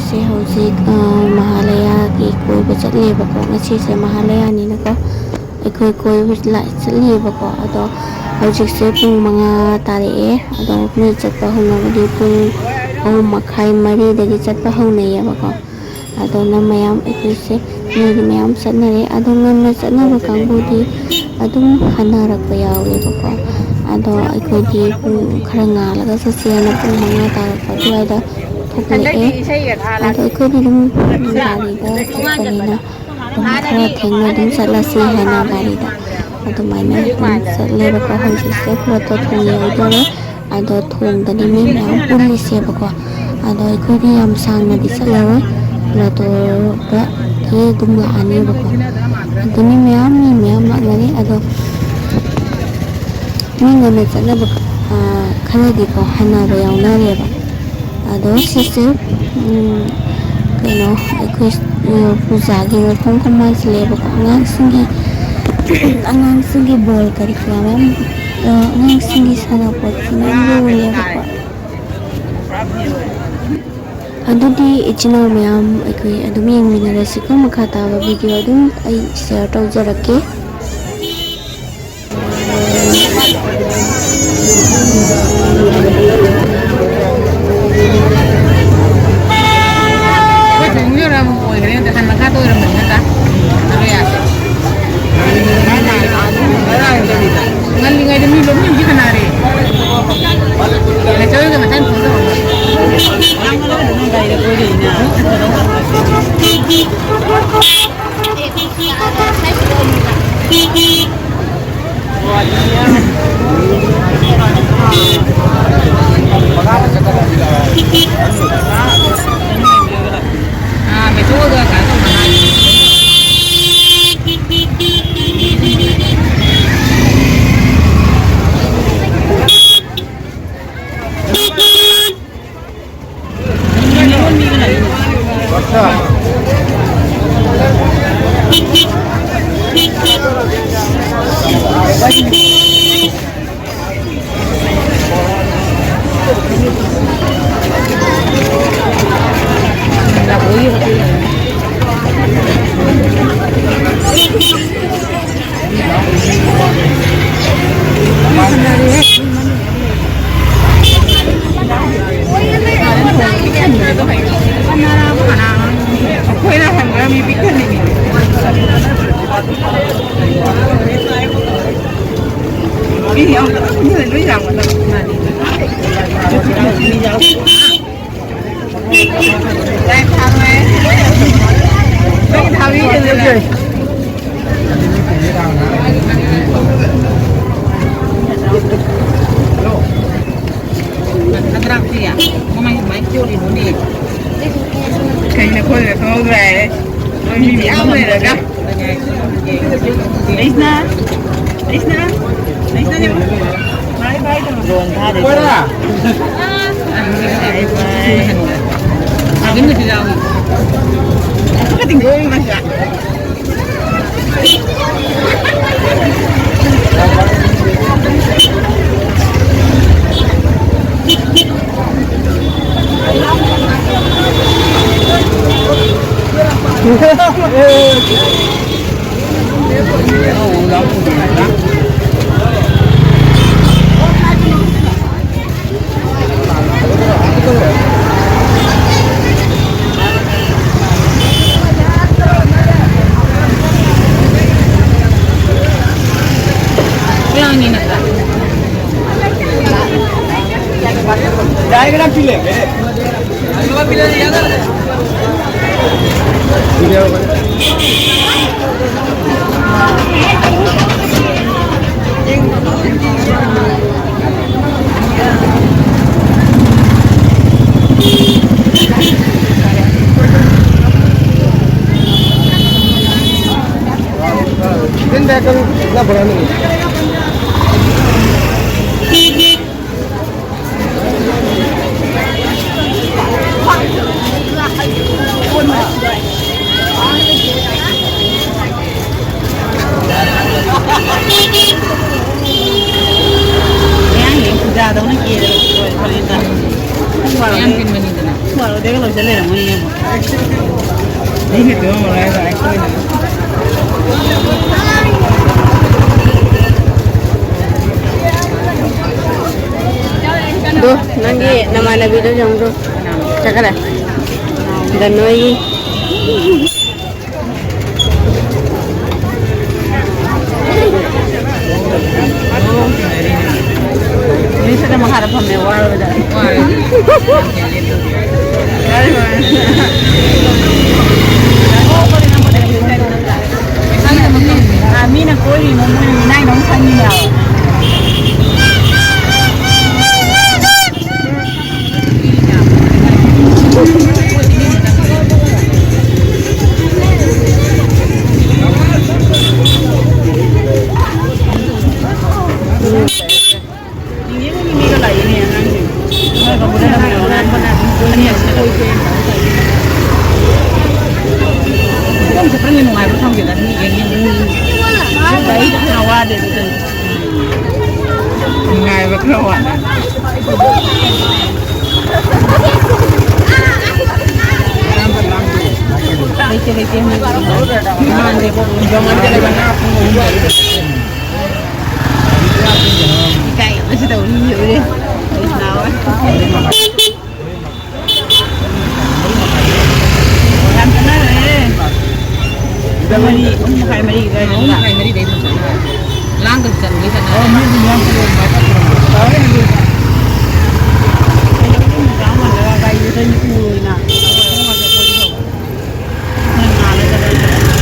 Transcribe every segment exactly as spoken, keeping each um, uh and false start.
ꯁꯦ ꯍꯧꯖꯤꯛ, ꯑ, ꯃꯍꯥꯂꯌꯥꯒꯤ ꯀꯣꯏꯕ ꯆꯠꯂꯦꯕꯀꯣ꯫ ꯉꯁꯤꯁꯦ ꯃꯍꯥꯂꯌꯥꯅꯤꯅꯀꯣ ꯑꯩꯈꯣꯏ ꯀꯣꯏꯕ ꯂꯥ-, ꯆꯠꯂꯤꯑꯕꯀꯣ꯫ ꯑꯗꯣ ꯍꯧꯖꯤꯛꯁꯦ ꯄꯨꯡ ꯃꯉꯥ ꯇꯥꯔꯛꯑꯦ꯫ ꯑꯗꯣ ꯃꯤ ꯆꯠꯄ ꯍꯧꯅꯕꯗꯤ ꯄꯨꯡ ꯑꯍꯨꯝ ꯃꯈꯥꯏ, ꯃꯔꯤꯗꯒꯤ ꯆꯠꯄ ꯍꯧꯅꯩꯌꯦꯕꯀꯣ꯫ ꯑꯗꯨꯅ ꯃꯌꯥꯝ ꯑꯩꯈꯣꯏꯁꯦ ꯃꯤꯗꯤ ꯃꯌꯥꯝ ꯆꯠꯅꯔꯦ꯫ ꯑꯗꯣ ꯉꯟꯅ ꯆꯠꯅꯕ ꯀꯥꯡꯕꯨꯗꯤ ꯑꯗꯨꯝ ꯍꯟꯅꯔꯛꯄ ꯌꯥꯎꯋꯦꯕꯀꯣ꯫ ꯑꯗꯣ ꯑꯩꯈꯣꯏꯗꯤ ꯄꯨꯡ ꯈꯔ ꯉꯥꯜꯂꯒ ꯆꯠꯁꯦꯅ ꯄꯨꯡ ꯃꯉꯥ ꯇꯥꯔꯛꯄ ꯑꯗꯨꯋꯥꯏꯗ ꯊꯣꯛꯂꯛꯑꯦ꯫ ꯑꯗꯣ ꯑꯩꯈꯣꯏꯗꯤ ꯑꯗꯨꯝ ꯒꯥꯔꯤꯗ ꯆꯠꯄꯅꯤꯅ ꯑꯗꯨꯝ ꯈꯔ ꯊꯦꯡꯅ ꯑꯗꯨꯝ ꯆꯠꯂꯁꯤ ꯍꯥꯏꯅ ꯒꯥꯔꯤꯗ ꯑꯗꯨꯃꯥꯏꯅ ꯑꯗꯨꯝ ꯆꯠꯂꯦꯕꯀꯣ꯫ ꯍꯧꯖꯤꯛꯁꯦ ꯄꯨꯂꯞꯇꯣ ꯊꯣꯡ ꯌꯧꯗꯣꯔꯦ꯫ ꯑꯗꯣ ꯊꯣꯡꯗꯅꯤ ꯃꯤ ꯃꯌꯥꯝ ꯄꯨꯜꯂꯤꯁꯦꯕꯀꯣ꯫ ꯑꯗꯣ ꯑꯩꯈꯣꯏꯗꯤ ꯌꯥꯝ ꯁꯥꯡꯅꯗꯤ ꯆꯠꯂꯔꯣꯏ, ꯄꯨꯂꯞꯇꯣꯗꯒꯤ ꯑꯗꯨꯝ ꯂꯥꯛꯑꯅꯦꯕꯀꯣ꯫ ꯑꯗꯨ ꯃꯤ ꯃꯌꯥꯝ ꯃꯤ ꯃꯌꯥꯝ ꯂꯥꯛꯅꯔꯦ꯫ ꯑꯗꯣ ꯃꯤ ꯉꯟꯅ ꯆꯠꯅꯕ, ꯑ, ꯈꯔꯗꯤꯀꯣ ꯍꯟꯅꯕ ꯌꯥꯎꯅꯔꯦꯕ꯫ ꯑꯗꯣ ꯁꯤꯁꯦ, ꯎꯝ, ꯀꯩꯅꯣ, ꯑꯩꯈꯣꯏ, ꯎꯝ, ꯄꯨꯖꯥꯒꯤ ꯃꯐꯝ ꯈꯔ ꯃꯥꯟꯁꯤꯜꯂꯦꯕꯀꯣ꯫ ꯑꯉꯥꯡꯁꯤꯡꯒꯤ, ꯑꯉꯥꯡꯁꯤꯡꯒꯤ ꯕꯣꯜ ꯀꯔꯤ ꯀꯔꯥ ꯃꯌꯥꯝ, ꯑ, ꯑꯉꯥꯡꯁꯤꯡꯒꯤ ꯁꯥꯟꯅꯄꯣꯠꯁꯨ ꯃꯌꯥꯝ ꯌꯣꯜꯂꯦꯕꯀꯣ꯫ ꯑꯗꯨꯗꯤ ꯏꯆꯤꯟ ꯏꯅꯥꯎ ꯃꯌꯥꯝ ꯑꯩꯈꯣꯏ ꯑꯗꯨꯝ ꯌꯦꯡꯃꯤꯟꯅꯔꯁꯤꯀꯣ꯫ ꯃꯈꯥ ꯇꯥꯕ ꯚꯤꯗꯤꯑꯣ ꯑꯗꯨꯝ ꯑꯩ ꯁꯤꯌꯔ ꯇꯧꯖꯔꯛꯀꯦ꯫ ꯑꯩꯈꯣꯏ ꯊꯣꯡꯁꯦ ꯌꯧꯔꯛꯑꯕ ꯑꯣꯏꯈ꯭ꯔꯦ꯫ ꯍꯟ ꯃꯈꯥꯗ ꯑꯣꯏꯔꯝꯕꯅꯤ ꯅꯠꯇ꯭ꯔꯥ? ꯑꯗꯣ ꯌꯥꯔꯦ꯫ ꯉꯜꯂꯤꯉꯩꯗ ꯃꯤ ꯂꯣꯏ ꯌꯨꯝꯁꯤ ꯈꯟꯅꯔꯦ꯫ ꯂꯩꯆꯧꯒ ꯃꯊꯪ ꯐꯣꯟ ꯇꯧꯔꯛꯑꯣ꯫ ꯃꯤ ꯄꯤꯛ ꯊꯟꯅꯤꯡꯉꯤ꯫ ꯃꯤ ꯌꯥꯝ ꯀꯟꯅ ꯂꯣꯏ ꯌꯥꯝꯒꯗꯕ꯫ ꯂꯥꯏ ꯊꯥꯔꯣꯏ꯫ ꯅꯪꯒꯤ ꯊꯥꯕꯤꯒꯦ ꯑꯗꯨꯅ꯫ ꯅꯗ꯭ꯔꯥꯛꯁꯤꯌꯥ? ꯀꯃꯥꯏ ꯀꯃꯥꯏ ꯆꯣꯔꯤꯅꯣꯅꯦ? ꯀꯩꯅꯣ ꯑꯩꯈꯣꯏꯅ ꯈꯪꯍꯧꯗ꯭ꯔꯦ ꯍꯥꯏꯔꯦ꯫ ꯃꯣꯏ ꯃꯤ ꯃꯌꯥꯝ ꯂꯩꯔꯒ꯫ ꯂꯩꯁꯅꯥ, ꯂꯩꯁꯅꯥ, ꯂꯩꯁꯅꯥ, ꯌꯦꯡꯉꯣ꯫ ꯕꯥꯏ ꯕꯥꯏ ꯇꯧꯔꯣ꯫ ꯗ꯭ꯔꯣꯟ ꯊꯥꯗꯣꯏ ꯇꯧꯔꯤ꯫ ꯕꯥꯏ ꯕꯥꯏ꯫ ꯑꯗꯨꯝ ꯅꯨꯄꯤ ꯌꯥꯎꯏ꯫ ꯑꯗꯨꯒ ꯇꯤꯡꯊꯣꯛꯑꯣ ꯃꯁꯤꯗ꯫ ꯃꯌꯥꯡꯒꯤ ꯄꯨꯖꯥꯗꯧꯅ ꯀꯦꯔꯦ꯫ ꯃꯌꯥꯡ ꯆꯤꯟꯕꯅꯤꯗꯅ꯫ ꯁ꯭ꯋꯥꯔꯣꯗꯩꯒ ꯂꯣꯏꯁꯤꯜ ꯂꯩꯔꯝꯒꯅꯤ ꯌꯦꯡꯉꯣ꯫ ꯑꯗꯣ ꯅꯪꯒꯤ ꯅꯃꯥꯟꯅꯕꯤꯗꯣ ꯌꯦꯡꯉꯨꯗꯣ꯫ ꯆꯠꯈ꯭ꯔꯦ꯫ ꯗ ꯅꯣꯏꯒꯤ ꯃꯤꯁꯤꯗ ꯃꯈꯥꯗ ꯐꯝꯃꯦ, ꯋꯥꯔꯕꯗ꯫ ꯃꯤꯅ ꯀꯣꯏꯔꯤꯅꯣ ꯃꯣꯏꯅ ꯃꯤꯅꯥꯏꯅ ꯑꯃꯨꯛ ꯈꯪꯉꯤꯅꯦꯕ꯫ ꯌꯦꯡꯉꯨꯅꯦ, ꯃꯤꯒ ꯂꯥꯛꯏꯅꯦ ꯑꯉꯥꯡꯁꯤꯡ꯫ ꯃꯣꯏꯒ ꯄꯨꯟꯅ ꯂꯥꯛꯏꯅꯦ꯫ ꯑꯅꯤ ꯑꯁꯤꯅ ꯂꯥꯛꯏꯅꯦ꯫ ꯈꯣꯡ ꯆꯠꯄꯒꯤ ꯅꯨꯡꯉꯥꯏꯕ ꯈꯪꯗꯦꯗ, ꯃꯤ ꯌꯦꯡ ꯌꯦꯡ꯫ ꯒꯥꯔꯤꯗ ꯈꯔ ꯋꯥꯗꯦ ꯑꯗꯨꯗꯅꯤ꯫ ꯅꯨꯡꯉꯥꯏꯕ ꯈꯔ ꯋꯥꯠꯂꯦ꯫ ꯂꯩꯇꯦ, ꯂꯩꯇꯦ, ꯃꯣꯏ ꯃꯥꯟꯗꯦ꯫ ꯏꯀꯥꯏꯕꯁꯤ ꯇꯧꯅꯤ ꯂꯣꯏꯔꯦ꯫ ꯑꯩ ꯅꯥꯎ꯫ ꯌꯥꯝ ꯆꯠꯅꯔꯦ꯫ ꯄꯨꯡ ꯃꯔꯤ, ꯑꯍꯨꯝ ꯃꯈꯥꯏ, ꯃꯔꯤ ꯑꯗꯨꯋꯥꯏꯗ ꯑꯍꯨꯝ ꯃꯈꯥꯏ, ꯃꯔꯤꯗꯩ ꯑꯗꯨꯝ ꯆꯠꯅꯔꯦ꯫ ꯂꯥꯡꯗꯁꯨ ꯆꯠꯅꯤꯡꯉꯤ, ꯆꯠꯅꯔꯦ꯫ ꯑꯣ, ꯃꯤ ꯑꯗꯨꯝ ꯌꯥꯝ ꯆꯠꯂꯦ, ꯑꯗꯨꯃꯥꯏꯅ ꯇꯧꯔꯦ꯫ ꯐꯔꯦ ꯑꯗꯨ꯫ ꯆꯥꯃꯜꯂꯒ ꯒꯥꯔꯤꯗꯨꯗ ꯃꯤ ꯄꯨꯔꯣꯏꯅ꯫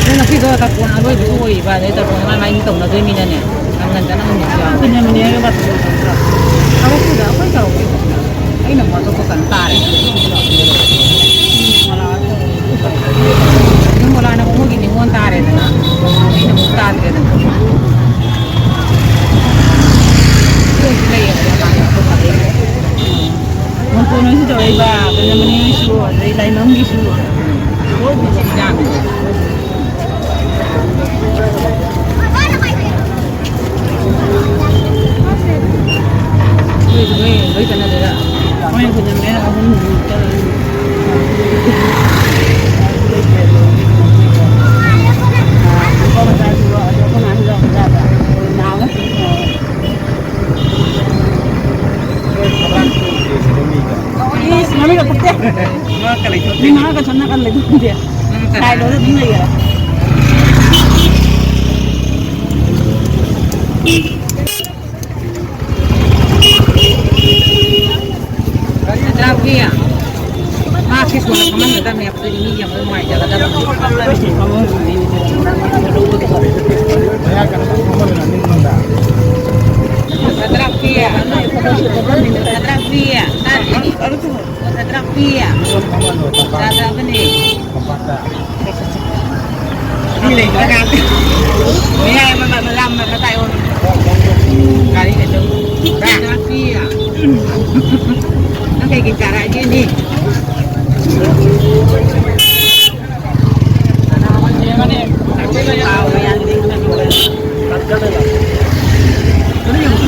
ꯅꯣꯏ ꯉꯁꯤꯗꯣ ꯇꯔꯄꯣꯟ ꯑꯔꯣꯏꯕꯁꯨ ꯑꯣꯏꯔꯤꯕ, ꯑꯗꯩ ꯇꯔꯄꯣꯟ ꯃꯥꯏ ꯃꯥꯏ ꯇꯧꯅꯗꯣꯏꯅꯤꯅꯅꯦ, ꯉꯟ ꯉꯟ ꯆꯠꯅꯕ ꯃꯤꯁꯨ ꯌꯥꯎꯋꯦ꯫ ꯊꯕꯛꯇꯨꯗ ꯑꯩꯈꯣꯏ ꯇꯧꯔꯛꯑꯣꯏ꯫ ꯑꯩꯅ ꯑꯃꯨꯛ ꯑꯇꯣꯞꯄ ꯀꯩꯅꯣ ꯇꯥꯔꯦ꯫ ꯌꯨꯝ ꯃꯣꯂꯥꯅ ꯑꯃꯨꯛ ꯃꯣꯏꯒꯤ ꯅꯤꯉꯣꯜ ꯇꯥꯔꯦꯗꯅ, ꯑꯩꯅ ꯑꯃꯨꯛ ꯇꯥꯗ꯭ꯔꯦꯗꯅ꯫ ꯃꯣꯏꯁꯨ ꯂꯩꯌꯦꯕ ꯃꯣꯂꯥꯅ ꯑꯇꯣꯞꯄ ꯂꯩꯌꯦ꯫ ꯃꯣꯟꯇꯣꯟ ꯍꯣꯏꯁꯨ ꯇꯧꯔꯛꯏꯕ, ꯕ꯭ꯔꯖꯃꯅꯤ ꯍꯣꯏꯁꯨ, ꯑꯗꯩ ꯂꯥꯏꯃꯝꯒꯤꯁꯨ꯫ ꯂꯣꯏꯅ ꯃꯁꯤꯡ ꯌꯥꯝꯃꯤ꯫ ꯅꯣꯏꯁꯨ ꯅꯣꯏ ꯂꯣꯏ ꯆꯠꯅꯗꯣꯏꯔꯥ? ꯃꯣꯏꯅ ꯈꯨꯟꯖꯟꯕ ꯌꯥꯏꯅ ꯑꯍꯨꯝ ꯆꯠꯂꯅꯤ꯫ ꯅꯨꯄꯥ ꯃꯆꯥꯁꯨ ꯑꯗꯣ ꯑꯩꯈꯣꯏ ꯃꯥꯁꯨ ꯌꯥꯎꯕ ꯌꯥꯕ꯫ ꯅꯥꯕ꯫ ꯏꯁ, ꯃꯃꯤꯠꯀ ꯀꯨꯞꯇꯦ꯫ ꯃꯉꯛꯀ ꯂꯩꯊꯣꯛꯇꯦ꯫ ꯃꯤ ꯃꯉꯛꯀ ꯁꯣꯝ ꯅꯥꯀꯟ ꯂꯩꯊꯣꯛꯇꯦ꯫ ꯃꯉꯛꯀ ꯁꯥꯏꯗ ꯑꯗꯨꯝ ꯂꯩꯌꯦ꯫ ꯁꯤ ꯁꯨꯅ ꯐꯝꯍꯟꯒꯗꯕꯅꯦ, ꯑꯗꯨꯗꯤ ꯃꯤ ꯌꯥꯝ ꯅꯨꯡꯉꯥꯏꯖꯒꯗꯕꯅꯦ꯫ ꯐꯗ꯭ꯔꯥꯛꯄꯤ, ꯐꯗ꯭ꯔꯥꯛꯄꯤ, ꯐꯗ꯭ꯔꯥꯛꯄꯤ꯫ ꯆꯥ ꯆꯥꯕꯅꯦ꯫ ꯃꯤ ꯂꯩꯇ꯭ꯔꯀꯥꯟꯗ꯫ ꯃꯌꯥꯏ ꯑꯃ, ꯑꯃ, ꯑꯃ ꯂꯥꯝ ꯑꯃ ꯇꯥꯏ ꯑꯣꯏꯔꯣ꯫ ꯒꯥꯔꯤꯒ ꯆꯠꯂꯨ꯫ ꯆꯥꯛꯄꯤ꯫ ꯅꯪ ꯀꯩꯀꯩ ꯆꯥꯔꯛꯑꯒꯦꯅꯦ?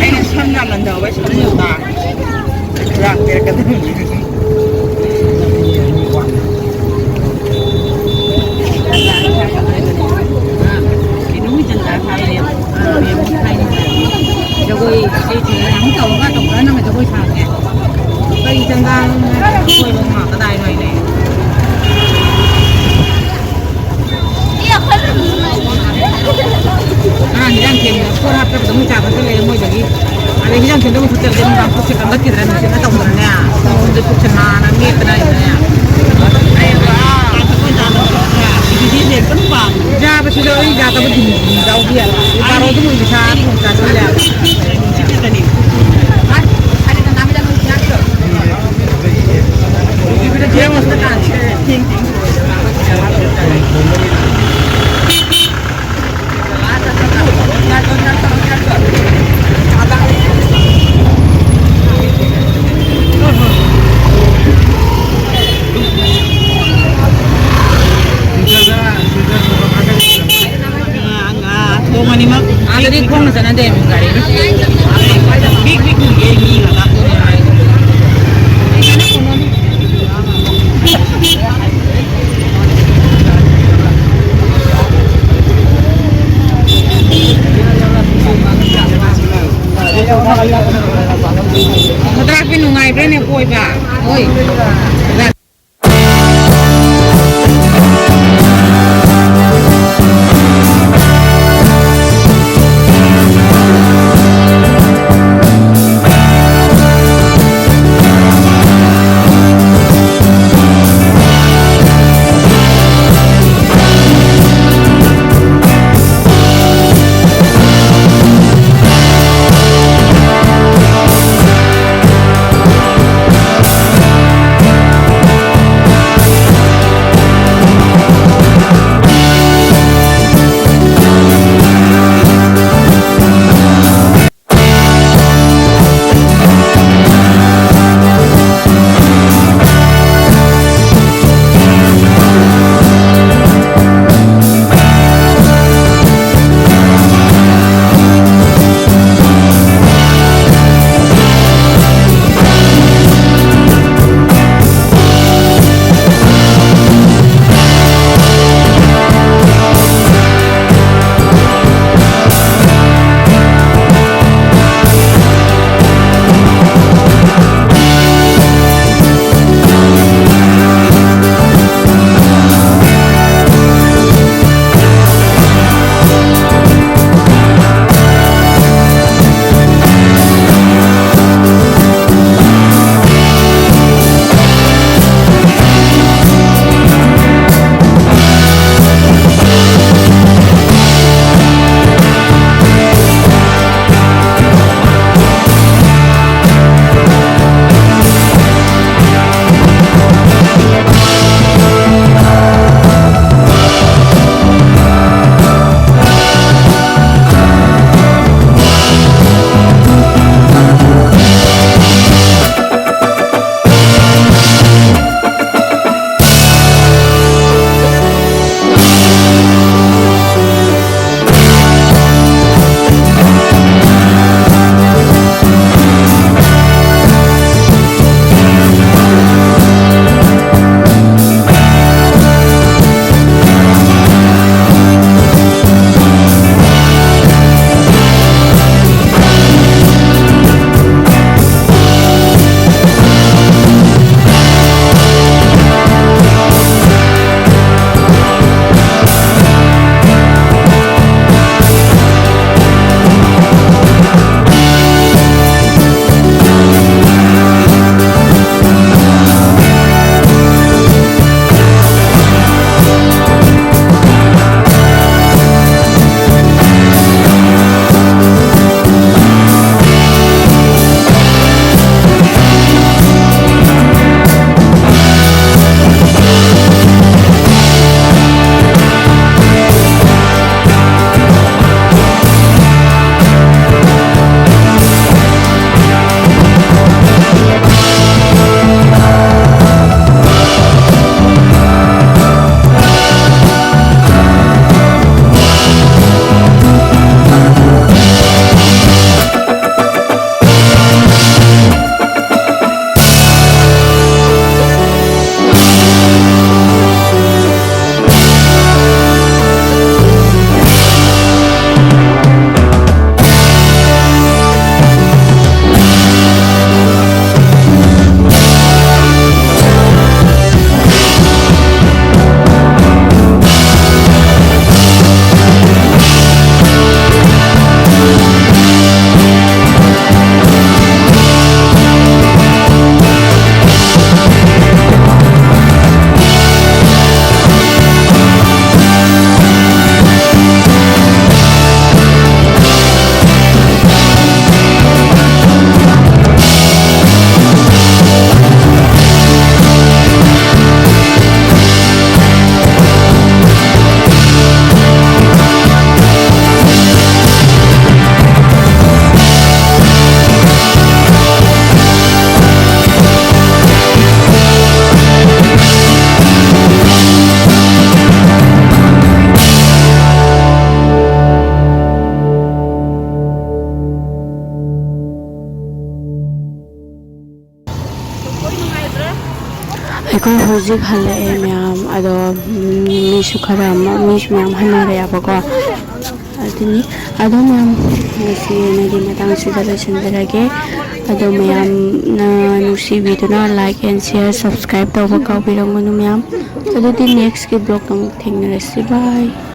ꯑꯩꯅ ꯁꯝ ꯌꯥꯝꯃꯟꯗꯕ ꯁꯝ ꯌꯥꯝ ꯇꯥꯡꯉꯦ꯫ ꯖꯒꯣꯏ ꯏꯁꯩ ꯊꯤꯜꯂꯒ ꯑꯃꯨꯛ ꯇꯧꯔꯒ ꯇꯧꯗ꯭ꯔ ꯅꯪꯅ ꯖꯒꯣꯏ ꯁꯥꯒꯦ? ꯀꯔꯤ ꯆꯪꯒꯥꯡ ꯀꯣꯏꯕ ꯉꯥꯛꯇ ꯇꯥꯏ ꯅꯣꯏꯅꯦ꯫ ꯉꯔꯥꯡ ꯍꯤꯟꯖꯥꯡ ꯊꯦꯡꯅ ꯄꯣꯠ ꯍꯥꯞꯄꯗ ꯑꯗꯨꯝ ꯆꯥ ꯈꯛꯇ ꯂꯩꯔꯦ ꯃꯣꯏꯗꯒꯤ꯫ ꯑꯗꯩ ꯍꯤꯟꯖꯥꯡ ꯊꯦꯡꯅ ꯑꯃꯨꯛ ꯆꯠꯂꯗꯤ ꯅꯨꯡꯗꯥꯡ ꯄꯨꯛꯁꯦ ꯀꯟꯈꯠꯈꯤꯗ꯭ꯔꯥ ꯅꯨꯡꯁꯤꯠꯅ ꯇꯧꯗꯅꯅꯦ꯫ ꯁꯣꯝꯗ ꯄꯨꯛꯁꯦ ꯅꯥꯅ ꯃꯦꯠꯇꯅ ꯂꯩꯕꯅꯦ꯫ ꯌꯥꯕꯁꯤꯁꯨ ꯑꯩ ꯌꯥꯗꯕ ꯗꯤꯟ ꯌꯥꯎꯕ ꯌꯥꯏ꯫ ꯕꯥꯔꯣꯗ ꯃꯣꯏ ꯅꯤꯁꯥ ꯊꯣꯡ ꯆꯥꯁꯤꯜꯂꯦ꯫ ꯊꯣꯡ ꯑꯅꯤꯃꯛ ꯑꯥꯗꯗꯤ ꯈꯣꯡꯅ ꯆꯠꯅꯗꯦ, ꯒꯥꯔꯤꯅ꯫ ꯕꯤꯛ ꯕꯤꯛ ꯎꯏꯌꯦ, ꯃꯤ ꯉꯥꯛꯇ꯫ ꯈꯗ꯭ꯔꯥꯛꯄꯤ ꯅꯨꯡꯉꯥꯏꯕ꯭ꯔꯥꯅꯦ ꯀꯣꯏꯕ? ꯍꯣꯏ꯫ ꯑꯩꯈꯣꯏ ꯍꯧꯖꯤꯛ ꯍꯜꯂꯛꯑꯦ ꯃꯌꯥꯝ꯫ ꯑꯗꯣ ꯎꯝ, ꯃꯤꯁꯨ ꯈꯔ ꯑꯃ, ꯃꯤꯁꯨ ꯃꯌꯥꯝ ꯍꯟꯅꯔꯛꯑꯦꯕꯀꯣ꯫ ꯑꯗꯨꯅꯤ꯫ ꯑꯗꯣ ꯃꯌꯥꯝ, ꯉꯁꯤ ꯑꯣꯏꯅꯗꯤ ꯃꯇꯥꯡꯁꯤꯗ ꯂꯣꯏꯁꯤꯟꯖꯔꯒꯦ꯫ ꯑꯗꯣ ꯃꯌꯥꯝꯅ ꯅꯨꯡꯁꯤꯕꯤꯗꯨꯅ like and share, subscribe ꯇꯧꯕ ꯀꯥꯎꯕꯤꯔꯝꯒꯅꯨ ꯃꯌꯥꯝ꯫ ꯑꯗꯨꯗꯤ next ꯀꯤ vlog ꯇ ꯑꯃꯨꯛ ꯊꯦꯡꯅꯔꯁꯤ꯫ Bye꯫